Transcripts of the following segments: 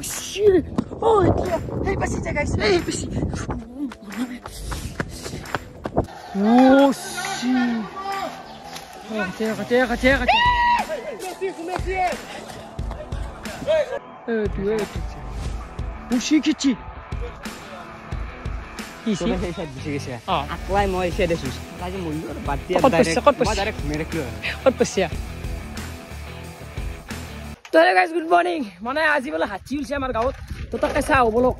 shit! Oh, এতিয়া এই পাছি যা গাইস, এই পাছি। Oh shit! Oh, কাটে কাটে কাটে। এই তুই এই উশি কিচি। আকলাই মই এসে দেখিস লাগে মূল্য বাদ দিয়ে ডাইরেক্ট মেরে ক্লিয়ার কত পয়সা। তো হেলো গাইস, গুড মৰ্ণিং। মানে আজি বোলে হাতী ওলছে আমাৰ গাঁৱত, তো তাকে চাওঁ বলক।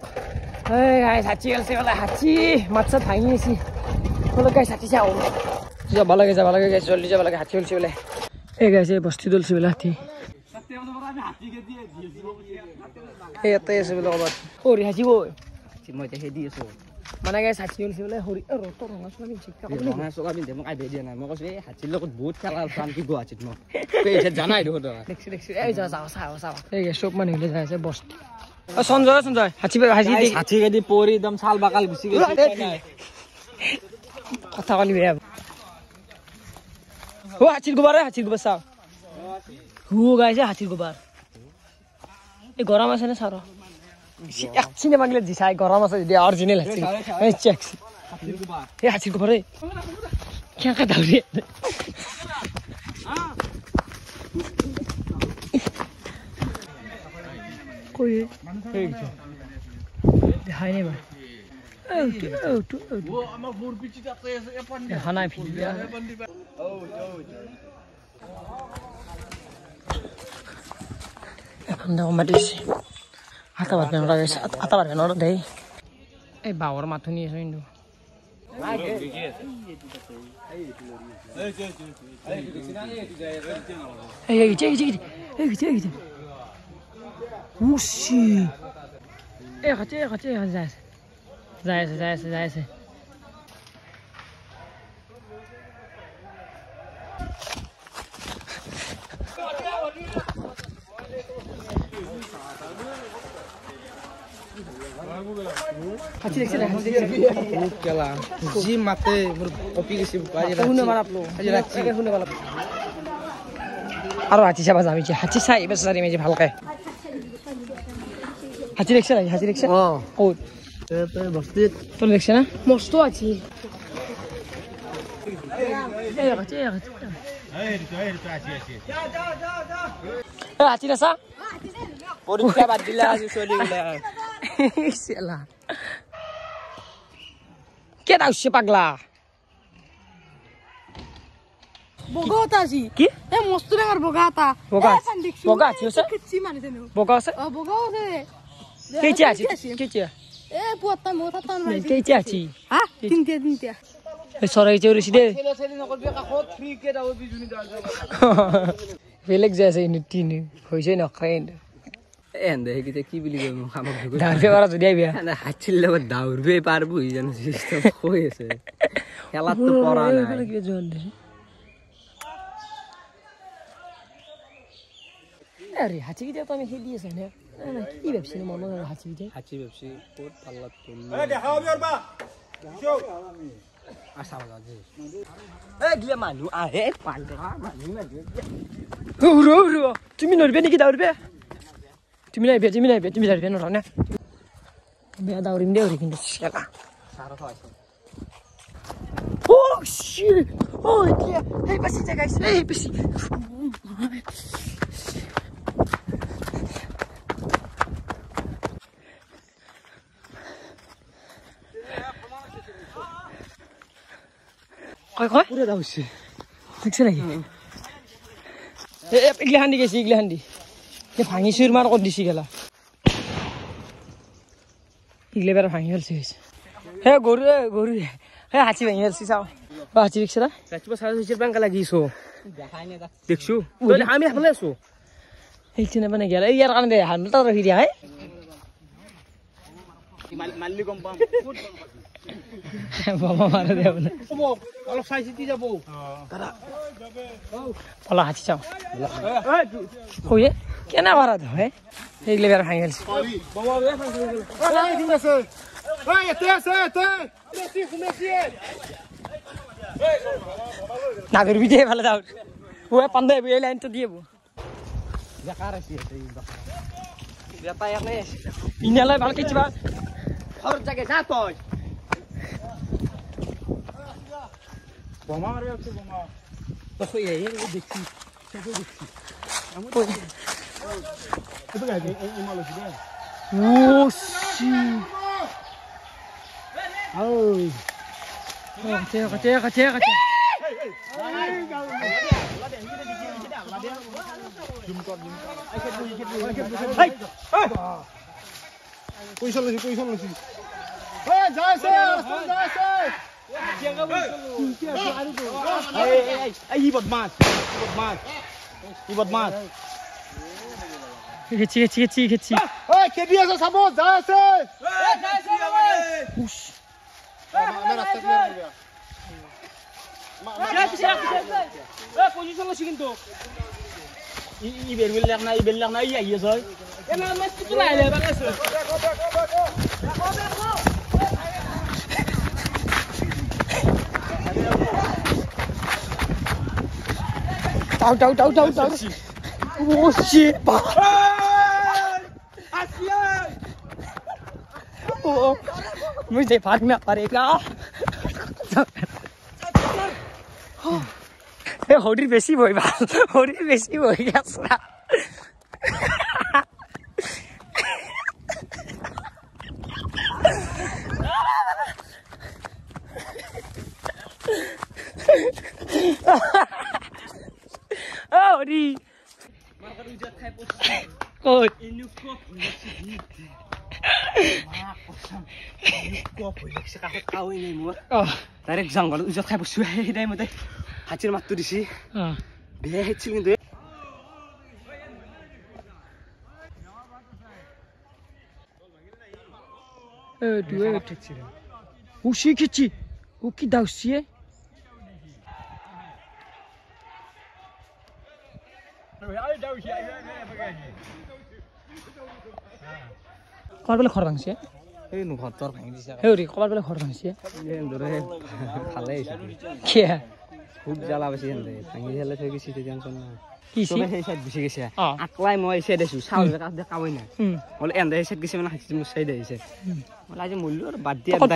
এই গাইস হাতী ওলছে বোলে, হাতী মাত চাত ভাঙি আছে বলক গাইস, হাতী চাওঁ। যাব লাগে, যাব লাগে গাইস, জলদি যাব লাগে, হাতী ওলছে বোলে। এই গাইস এই বস্তি ওলছে বোলে হাতী। এই ইয়াতে আছে বোলে ক'ৰবাত। সৰি হাতী বৈ মই এতিয়া দি আছো। মানে গাইস হাতী ওলছে বোলে, হৰি ৰ'দ ৰঙা চোলা পিন্ধছে, ৰঙা চোলা পিন্ধে মোক আইডিয়া দিয়া নাই। মই কৈছো এই হাতীৰ লগত বহুত খেলা আছে আনকি গুৱাহাটীত মই এই জানাই দেখোন তই। দেখছি দেখছি, এই যা যাওঁ চাওঁ চাওঁ। এই চব মানুহ গিলা যাই আছে বস্তি। অ সঞ্জয় সঞ্জয় হাতী হাতী হাতী কেদি পৰি একদম ছাল বাকাল গুচি গৈছে। কথা কলি বেয়া। ও হাতীৰ গোবৰ, হাতীৰ গোবৰ চাওঁ। হু গাইছে হাতীৰ গোবৰ। এই গৰম আছে নে চাৰ? এক চিনেমা গিলা দি চাই গৰম আছে যদি অৰিজিনেল হাতী। এই চেক এই হাতীৰ গোবৰ এই কেনেকৈ দাউৰি কৈ দেখাই নাই বাৰু। দেখা নাই এখন দেখো মাতিছে। আটা পাৰবে না, আটা পাৰবে না দেই। এই বাৱৰ মাত শুনি আছো কিন্তু। এই এই এই এই এই উশি এই হাতে হাতে যায় যায় আছে যায় আছে যায় আছে। হাতী দেখছে না? হাতী দেখছে কেলা যি মাতে মোৰ কপি গৈছে। শুনে মাৰাপলো শুনে মাৰাপলো। আৰু হাতী চাবা যাম এতিয়া, হাতী চাই এইবাৰ চাৰিম আজি ভালকে। হাতী দেখছে না? হাতী দেখছে ক'ত? তই দেখছে না? মস্ত হাতী। হাতী নাচা পৰীক্ষা বাদ দিলা আজি চলি গ'লা। কে দাউছে পাগলা? বগা আছে কি? এ মস্ত ডাঙৰ বগা এটা। বগা বগা আছে আছে? কিছি মানে জানো বগা আছে? অ বগা আছে। কেইটা আছে? কেইটা? এ পুৱাটা মই তাত মাৰি কেইটা আছে? হা তিনটা তিনটা। এই চৰাই চৰিছি দে। খেলা চেলি নকৰবি কাষত ফ্ৰী কে দাও বিজুনি দাও। বেলেগ যায় আছে ইনো তিন হৈছে নখাই। এন দে কি বুলি কয় মোক আমাক দাউৰবে পাৰা যদি আইবা না হাতীৰ লগত দাউৰবে পাৰবো ই জানো সিস্টেম হৈ আছে। খেলাত তো পৰা নাই। আৰে হাতী কেইটা তো আমি খেলি আছো না না কি ভাবছি মনত হাতী কেইটা হাতী ভাবছি ক'ত পাল্লাত তুমি এই দেখা হবে ৰবা আশা বাজে এই গিলা মানুহ আহে পাগলা মানুহ ৰ ৰ তুমি নৰবে নেকি দাউৰবে? তুমি নাইবে, তুমি নাইবে, তুমি দাউৰবে নৰা না। বেয়া দাউৰিম দে কিন্তু চেলা। Oh shit! Oh এতিয়া এই পাছি যা গাইস, এই পাছি। কয় কয় পুৰা দাউৰছে দেখছে নাকি? এগিলা হান্দি গেছি, এগিলা হান্দি ভাঙি চুৰমাৰ ক'ত দিছি গেলা। ইগলে বেৰা ভাঙি ফেলছি। হে গৰু গৰু হে হাতী ভাঙি ফেলছি চাওঁ। অ হাতী দেখছে না? ৰাতিপুৱা 4:30 বাংকা লাগিছো দেখছো আমি ভালে আছো। সেইখিনি মানে গেলা ইয়াৰ কাৰণে দে হাত তাত ৰখি দিয়া হে। মাল্লি গম পাম বাবা মাৰে দে বোলে। অলপ চাই চিতি যাব। বলা হাতী চাওঁ। কয়ে কেনে কৰা হয় সেইগিলা বেৰা ভাঙি ফেলছি। না ধরবি দে ভালো দাও। ও পান্দে এই লাইনটা দিয়ে। ইনালাই ভালকে চিবা ঘৰ জাগে যা তই বোমা মাৰি আছে বোমা দেখো এই দেখছি সবে দেখছি আমি তো গাইছে এই মাল আছে ও সি ও কাছে কাছে কাছে কাছে পয়সা লইছি পয়সা লইছি এই যাইছে যাইছে এই বদমাশ বদমাশ ই বদমাশ খেছি খেছি খেছি খেছি এই খেদি আছে চাব যাইছে এই যাইছে উস আমার রাস্তা ক্লিয়ার করবে এ পজিশন লইছি কিন্তু ই বের বেল না ই বেল না ই আইছে এ না মাছ কিছু লাইলে বাকাছে টাউ টাউ টাউ টাউ টাউ ও শিট বা ओ मुझे भागना पड़ेगा। ए হরির বেশি ভয় ভাল হরির বেশি ভয় গেছে। ও হরি ক'ত ডাইৰেক্ট জংঘলত উজত খাই পৰছো। সেই টাইমতে হাতীৰ মাতটো দিছি, বেয়া খেদছিল কিন্তু। খেছি ও কি দাউছি কবাৰ বোলে ঘৰ ভাঙছে। এই ঘৰ তৰ ভাঙি দিছে। হেৰি কবাৰ বোলে ঘৰ ভাঙছে। ভালে কিয়া খুব জ্বালা পাইছে ভাঙি পেলাই থৈ গৈছে। টেনচন নাই। কি সেই চাইড গুচি গৈছে। আকলাই মই এই চাইড আছো, চাউল কামেই নাই। বোলে এন্দে এই চাইড গৈছে মানে হাতী মোৰ চাইড আহিছে। বোলে আজি মৰিলো আৰু বাদ দিয়া, মই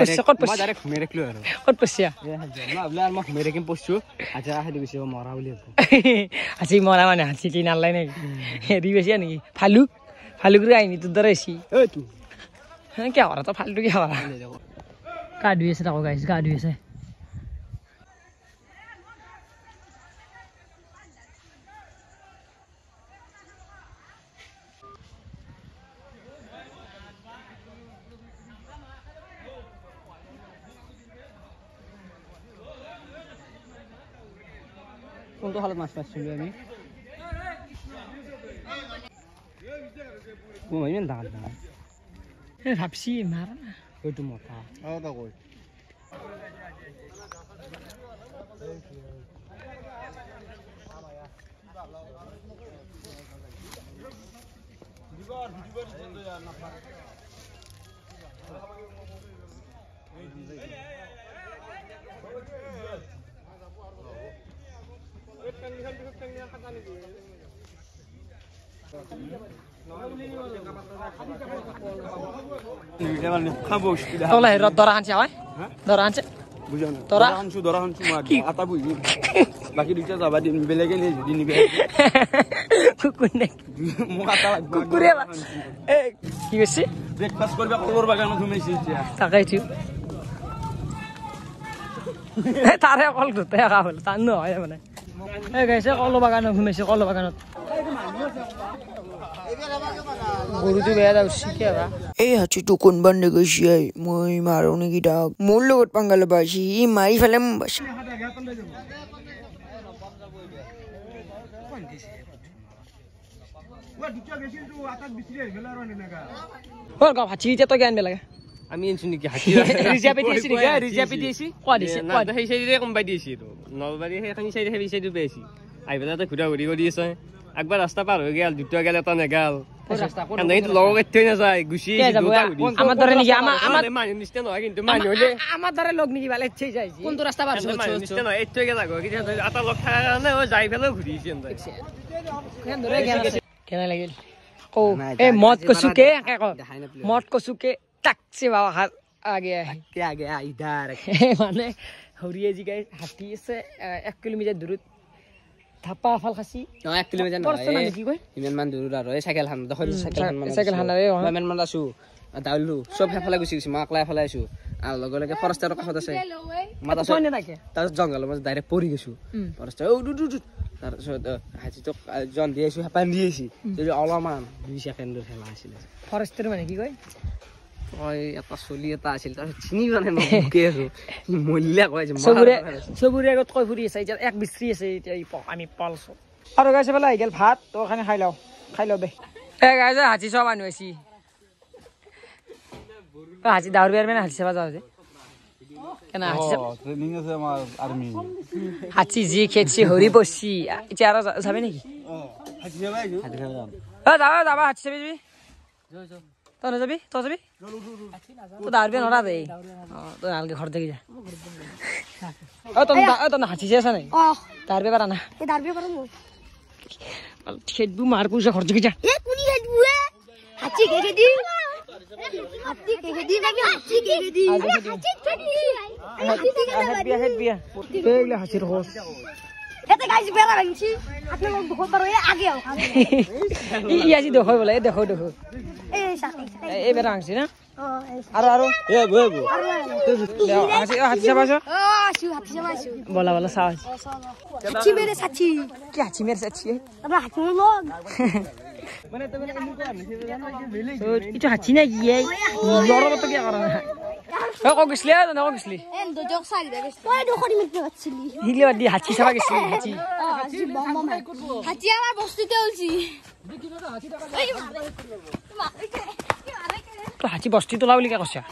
ডাইৰেক্ট ঘুমাই ৰাখিলো আৰু। ক'ত পৰছে? মই ভাবিলো আৰু মই ঘুমাই ৰাখিম পৰছো। আজি হাতী গৈছে মৰা বুলি ভাবো। আজি মৰা মানে হাতী কি নালাই নেকি? হেৰি বেছি নেকি? ফালুক ফালুক আহিনি তোৰ দৰে আহিছি। এইটো কিয় কৰা তই ফালটু কিয় কৰা? গা ধুই আছে তাকো গাইছ, গা ধুই আছে। কোনটো খালত মাছ পাইছিলো আমি? ইমান ডাঙৰ ডাঙৰ ভাবছি মাৰা না এইটো মতা। দৰা আনছে হয়, দৰা আনছে। দৰা আনছো, দৰা আনছো মই আটা বুজি বাকী দুটা যাবা দিম বেলেগে নিয়ে যদি নিবে। কুকুৰ নে মোক আটা লাগব। কুকুৰে এ কি কৈছে? ব্ৰেকফাষ্ট কৰবা কলৰ বাগানত সোমাইছে এতিয়া। তাকেইতো তাৰে কল গোটেই খা হ'ল তাৰ নহয় মানে। এই গাইছে কলৰ বাগানত সোমাইছে, কলৰ বাগানত গৰুটো বেয়া যাচ্ছে কি বা। এই হাতীটো কোনবান গৈছে? মই মাৰো নেকি তাক? মোৰ লগত পাঙ্গা ল'ব আহিছে, সি মাৰি পেলাই বাছ। হাতী এতিয়া তই জ্ঞান বেলেগে আমি আনছো নেকি? হাতী ৰিজাৰ্ভে দিছি নেকি? ৰিজাৰ্ভে দিছি কোৱা দিছে? কোৱা সেই চাইডে কোনোবাই দিছি নলবাৰী সেইখিনি চাইডে, সেই চাইডে পাইছি আহি পেলাই তই ঘূৰা ঘূৰি কৰি আছে। একবাৰ ৰাস্তা পাৰ হৈ গেল, দুটা গেল, এটা নেগাল। কেনে লাগিল? কৌ এই মদ কচু কে ক মদ কচু কে তাকছে বাবা আগে আগে ইধাৰ মানে হৰিয়ে যি গাই হাতী আছে 1 কিলোমিটাৰ দূৰত থাপা ফাল খাচি 1 কিলোমিটাৰ নহয় কি কয় ইমান মান দূৰ আৰু এই চাইকেল খান দেখোন চাইকেল খান ইমান মান আছো দাউলো চব সেইফালে গুচি গৈছো মই আকলাই এফালে আছো আৰু লগে লগে ফৰেষ্টাৰৰ কাষত আছে তাৰপিছত জংঘলৰ মাজত ডাইৰেক্ট পৰি গৈছো ফৰেষ্টাৰ তাৰপিছত হাতীটোক জন দি আহিছো হেঁপাহ দি আহিছি যদি অলপমান 2 ছেকেণ্ডৰ খেলা আছিলে ফৰেষ্টাৰ মানে কি কয় এটা চলি এটা আছিল তাৰপিছত চিনি পোৱা নাই মই ভুকি আছো মৰিলে কৈ আছে চবৰে আগত কৈ ফুৰি আছে এতিয়া এক বিশ্ৰী আছে এতিয়া আমি পালছো আৰু গাইছে পেলাই আহি গ'ল ভাত তো খানি খাই লওঁ খাই লওঁ দে এ গাইছে হাতী চোৱা মানুহ আহিছি হাতী দাউৰ বিয়াৰ মানে হাতী চাবা যাওঁ যে হাতী যি খেদছি হৰি পৰছি এতিয়া আৰু যাবি নেকি যাবা যাবা হাতী চাবি যাবি তই নাযাবি তই যাবি তই দাউৰবি নৰা দে তই নালগে ঘৰত থাকি যা তই হাতী চাই আছা নাই দাউৰবি পাৰা না খেদবো মাৰ পইচা ঘৰত থাকি যা এইটো হাতী নাই কি লৰাটো কিয় কৰা নাই গৈছিলি গৈছিলি হাতী চাবা গৈছিলি হাতী আমাৰ বস্তুতে ওলছি হাতী বস্তি তোলা বুলি কৈছা